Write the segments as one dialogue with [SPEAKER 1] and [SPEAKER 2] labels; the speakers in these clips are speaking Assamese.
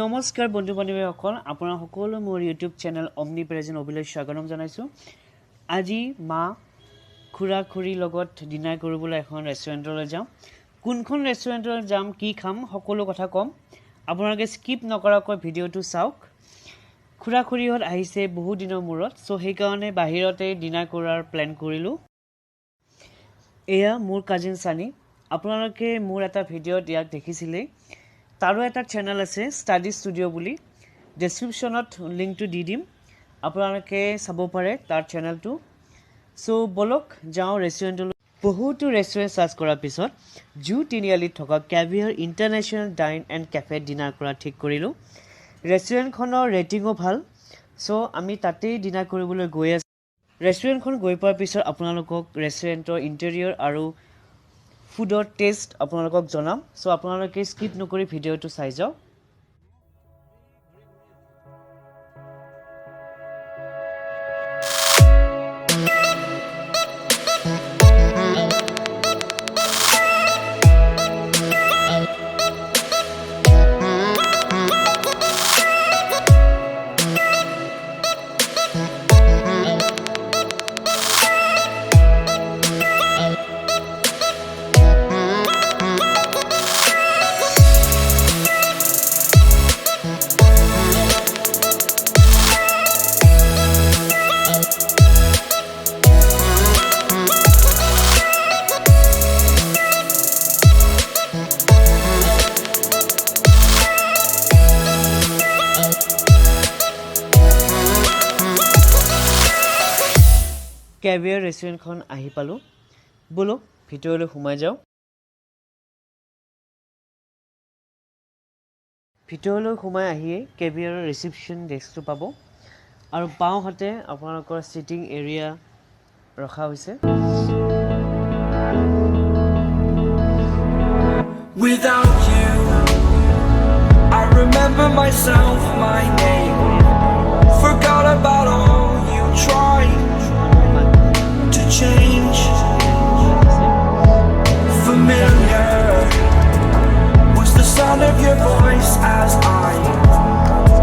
[SPEAKER 1] নমস্কাৰ বন্ধু বান্ধৱীসকল, আপোনাৰ সকলো মোৰ ইউটিউব চেনেল অমনি প্ৰেজেণ্ট অভিলৈ স্বাগতম জনাইছোঁ। আজি মা খুৰা খুৰীৰ লগত ডিনাৰ কৰিবলৈ এখন ৰেষ্টুৰেণ্টলৈ যাম। কোনখন ৰেষ্টুৰেণ্টলৈ যাম, কি খাম, সকলো কথা ক'ম। আপোনালোকে স্কিপ নকৰাকৈ ভিডিঅ'টো চাওক। খুৰা খুৰীহঁত আহিছে বহু দিনৰ মূৰত, চ' সেইকাৰণে বাহিৰতে ডিনাৰ কৰাৰ প্লেন কৰিলোঁ। এয়া মোৰ কাজিন চানি। আপোনালোকে মোৰ এটা ভিডিঅ'ত ইয়াক দেখিছিলেই। তাৰো এটা চেনেল আছে ষ্টাডি ষ্টুডিঅ' বুলি, ডেছক্ৰিপশ্যনত লিংকটো দি দিম, আপোনালোকে চাব পাৰে তাৰ চেনেলটো। চ' ব'লক যাওঁ ৰেষ্টুৰেণ্টলৈ। বহুতো ৰেষ্টুৰেণ্ট চাৰ্চ কৰাৰ পিছত জু তিনিআলিত থকা কেভিয়াৰ ইণ্টাৰনেশ্যনেল ডাইন এণ্ড কেফেত ডিনাৰ কৰা ঠিক কৰিলোঁ। ৰেষ্টুৰেণ্টখনৰ ৰেটিঙো ভাল, চ' আমি তাতেই ডিনাৰ কৰিবলৈ গৈ আছোঁ। ৰেষ্টুৰেণ্টখন গৈ পোৱাৰ পিছত আপোনালোকক ৰেষ্টুৰেণ্টৰ ইণ্টেৰিয়ৰ আৰু ফুডৰ টেষ্ট আপোনালোকক জনাম। চ' আপোনালোকে স্কিপ নকৰি ভিডিঅ'টো চাই যাওক। কেভিয়াৰ ৰেষ্টুৰেণ্টখন আহি পালোঁ, ব'লক ভিতৰলৈ সোমাই যাওঁ। ভিতৰলৈ সোমাই আহিয়ে কেভিয়াৰৰ ৰিচিপশ্যন ডেস্কটো পাব আৰু বাওঁহাতে আপোনালোকৰ ছিটিং এৰিয়া ৰখা হৈছে।
[SPEAKER 2] Without you, I remember myself, my name. Forgot about all you tried to change. Familiar was the sound of your voice as I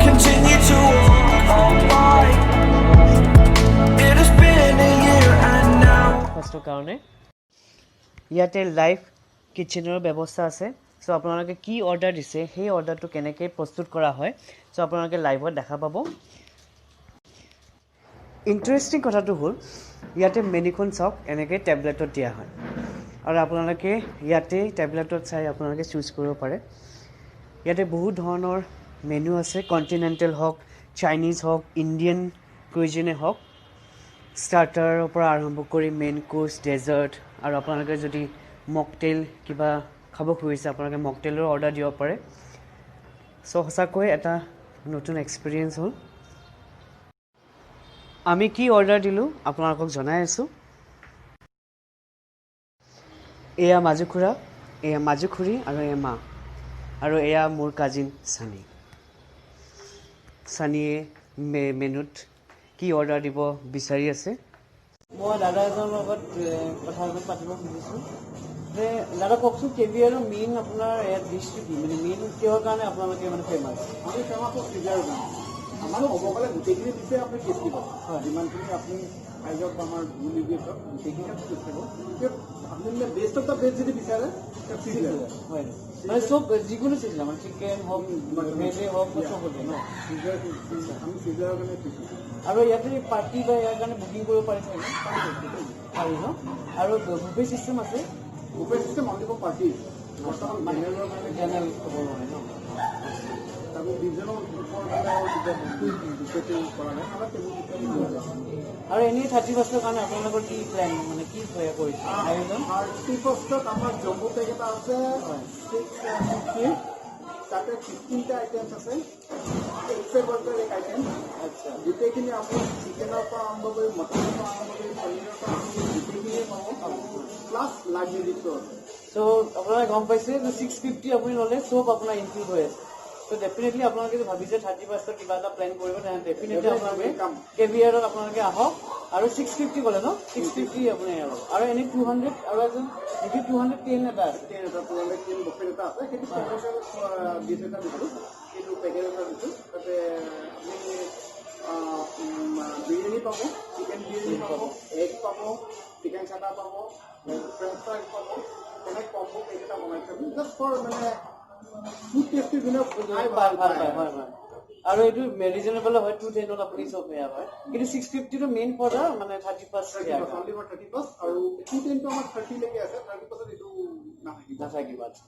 [SPEAKER 2] continue to walk on by. It has been a year and now.
[SPEAKER 1] ব্ৰেকফাষ্টৰ কাৰণে ইয়াতে লাইভ কিটচেনৰ ব্যৱস্থা আছে। চ' আপোনালোকে কি অৰ্ডাৰ দিছে, সেই অৰ্ডাৰটো কেনেকৈ প্ৰস্তুত কৰা হয়, চ' আপোনালোকে লাইভত দেখা পাব। ইণ্টাৰেষ্টিং কথাটো হ'ল, ইয়াতে মেনুখন চাওক, এনেকৈ টেবলেটত দিয়া হয় আৰু আপোনালোকে ইয়াতে টেবলেটত চাই আপোনালোকে চুজ কৰিব পাৰে। ইয়াতে বহুত ধৰণৰ মেনু আছে, কণ্টিনেণ্টেল হওক, চাইনিজ হওক, ইণ্ডিয়ান কুইজিনে হওক, ষ্টাৰ্টাৰৰ পৰা আৰম্ভ কৰি মেইন কোৰ্চ, ডেজাৰ্ট, আৰু আপোনালোকে যদি মকটেইল কিবা খাব খুজিছে, আপোনালোকে মকটেইলৰ অৰ্ডাৰ দিব পাৰে। চ' সঁচাকৈ এটা নতুন এক্সপিৰিয়েঞ্চ হ'ল। আমি কি অৰ্ডাৰ দিলোঁ আপোনালোকক জনাই আছোঁ। এয়া মাজু খুৰা, এয়া মাজু খুৰী আৰু এয়া মা, আৰু এয়া মোৰ কাজিন চানি। চানিয়ে মেনুত কি অৰ্ডাৰ দিব বিচাৰি আছে। মই দাদা এজনৰ লগত কথা অলপ পাতিব খুজিছোঁ যে দাদা কওকচোন, কেভিয়াৰৰ মেইন আপোনাৰ ইয়াত ডিছটো কি, মানে মেইন কিহৰ কাৰণে আপোনালোকে মানে ফেমাছ?
[SPEAKER 3] আমি ফেমাছ চিজাৰৰ কাৰণে। আমাৰ ক'ব গ'লে গোটেইখিনি ডিছে আপুনি টেষ্টি পাব। যিমানখিনি আপুনি খাই যাওক বা আমাৰ গুল হওক, গোটেইখিনি আপুনি টেষ্টি পাব। কিন্তু আপুনি মানে বেষ্ট অফ the best যদি বিচাৰে, চিজাৰ।
[SPEAKER 1] হয়, মানে চব যিকোনো চিজন, মানে চিকেন হওক, ভেজে হওক বা চবতে ন?
[SPEAKER 3] চিজাৰ, আমি চিজাৰৰ কাৰণে টেষ্টি।
[SPEAKER 1] আৰু ইয়াতে পাৰ্টি বা ইয়াৰ কাৰণে বুকিং কৰিব পাৰি চাগে? পাৰি ন? আৰু বুফে চিষ্টেম আছে?
[SPEAKER 3] Buffet system only for party, বৰ্তমান জেনেৰেলৰ কাৰণে।
[SPEAKER 1] জেনেৰেল ক'ব নোৱাৰে ন?
[SPEAKER 3] তাৰপিছত 20জনৰ ওপৰত হ'লে আৰু তেতিয়া বুফেটো কৰা নাই, আমাৰ টেবুল চিষ্টেম।
[SPEAKER 1] আৰু এনেই 31ৰ কাৰণে আপোনালোকৰ কি প্লেন, মানে কি কৰিছে আয়োজন?
[SPEAKER 3] 31ত আমাৰ জম্বু পেক এটা আছে 650, তাতে 15টা আইটেমছ আছে, এক চে বঢ়কৰ এক আইটেম। গোটেইখিনি আপুনি চিকেনৰ পৰা আৰম্ভ কৰি, মটনৰ পৰা আৰম্ভ কৰি, পনীৰৰ পৰা আৰম্ভ কৰি গোটেইখিনিয়ে পাব, প্লাছ লাইভ মিউজিকটো আছে।
[SPEAKER 1] চ' আপোনালোকে গম পাইছে যে 650 আপুনি ল'লে চব আপোনাৰ ইনক্লুড হৈ আছে। ত' ডেফিনেটলি আপোনালোকে যদি ভাবিছে 31ত কিবা এটা প্লেন কৰিব, তেনেহ'লে ডেফিনেটলি আপোনালোকে
[SPEAKER 3] Come.
[SPEAKER 1] কেভিয়াৰত আপোনালোকে আহক। আৰু 650 ক'লে ন? 650 আপুনি ল'ব। আৰু এনেই 200 আৰু এজন নেকি 210 এটা আছে?
[SPEAKER 3] 10 এটা, 210 বুফে এটা আছে। সেইটো প্ৰমোশ্যন ডিছ এটা দিছোঁ, সেইটো পেকেজ এটা দিছোঁ। তাতে আপুনি বিৰিয়ানী পাব, চিকেন বিৰিয়ানী পাব, এগ পাব, চিকেন চাটা পাব, ফ্ৰেঞ্চ ফ্ৰাইজ পাব। তেনেকৈ কম্বো পেক এটা বনাইছোঁ আমি জাষ্ট ফৰ মানে ফুড টেষ্টি যোনে খাই
[SPEAKER 1] ভাল ভাল পায়। হয়, আৰু এইটো ৰিজনেবল হয়। 210ত আপুনি চব এয়া হয়। কিন্তু 650টো মেইন ফৰ the মানে 31।
[SPEAKER 3] Only for 31। আৰু 210টো আমাৰ 30লৈকে আছে, 30 পাছত এইটো নাথাকিব।
[SPEAKER 1] নাথাকিব, আচ্ছা,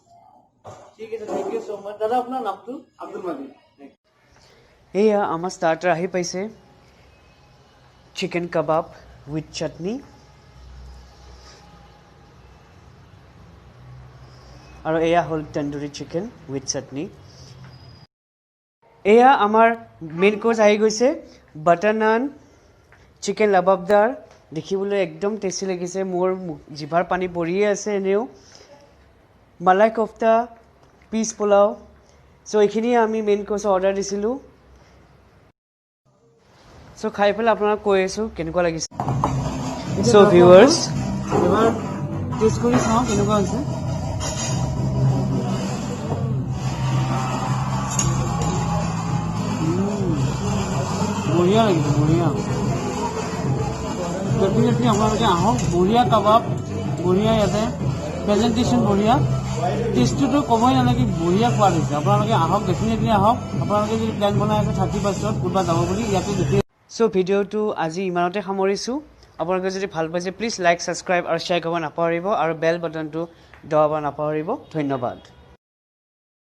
[SPEAKER 1] ঠিক আছে। Thank you so মাচ দাদা। আপোনাৰ নামটো?
[SPEAKER 3] আব্দুল মাজিদ।
[SPEAKER 1] এয়া আমাৰ ষ্টাৰ্টাৰ আহি পাইছে, চিকেন কাবাব উইথ চাটনি। আৰু এয়া হ'ল তন্দুৰী চিকেন উইথ চাটনি। এয়া আমাৰ মেইন কোৰ্চ আহি গৈছে, বাটাৰ নান, চিকেন লাবাবদাৰ। দেখিবলৈ একদম টেষ্টি লাগিছে, মোৰ জিভাৰ পানী পৰিয়ে আছে এনেও। মালাই কোফতা, পিচ পোলাও। চ' এইখিনিয়ে আমি মেইন কোৰ্চৰ অৰ্ডাৰ দিছিলোঁ। চ' খাই পেলাই আপোনাক কৈ আছোঁ কেনেকুৱা লাগিছে। চ' ভিউৱাৰ্ছ, এবাৰ টেষ্ট কৰি চাওঁ কেনেকুৱা হৈছে। বঢ়িয়া লাগিছে, বঢ়িয়া। ডেফিনেটলি আপোনালোকে আহক। বঢ়িয়া কাবাব, বঢ়িয়া ইয়াতে প্ৰেজেণ্টেশ্যন, বঢ়িয়া টেষ্টটোতো ক'বই নালাগে, বঢ়িয়া সোৱাদ হৈছে। আপোনালোকে আহক, ডেফিনেটলি আহক। আপোনালোকে যদি প্লেন বনাই আছে 31ত ক'ৰবাত যাব বুলি, ইয়াতে দেখি। চ' ভিডিঅ'টো আজি ইমানতে সামৰিছোঁ। আপোনালোকে যদি ভাল পাইছে, প্লিজ লাইক, ছাবস্ক্ৰাইব আৰু শ্বেয়াৰ কৰিব নাপাহৰিব আৰু বেল বাটনটো দবাব নাপাহৰিব। ধন্যবাদ।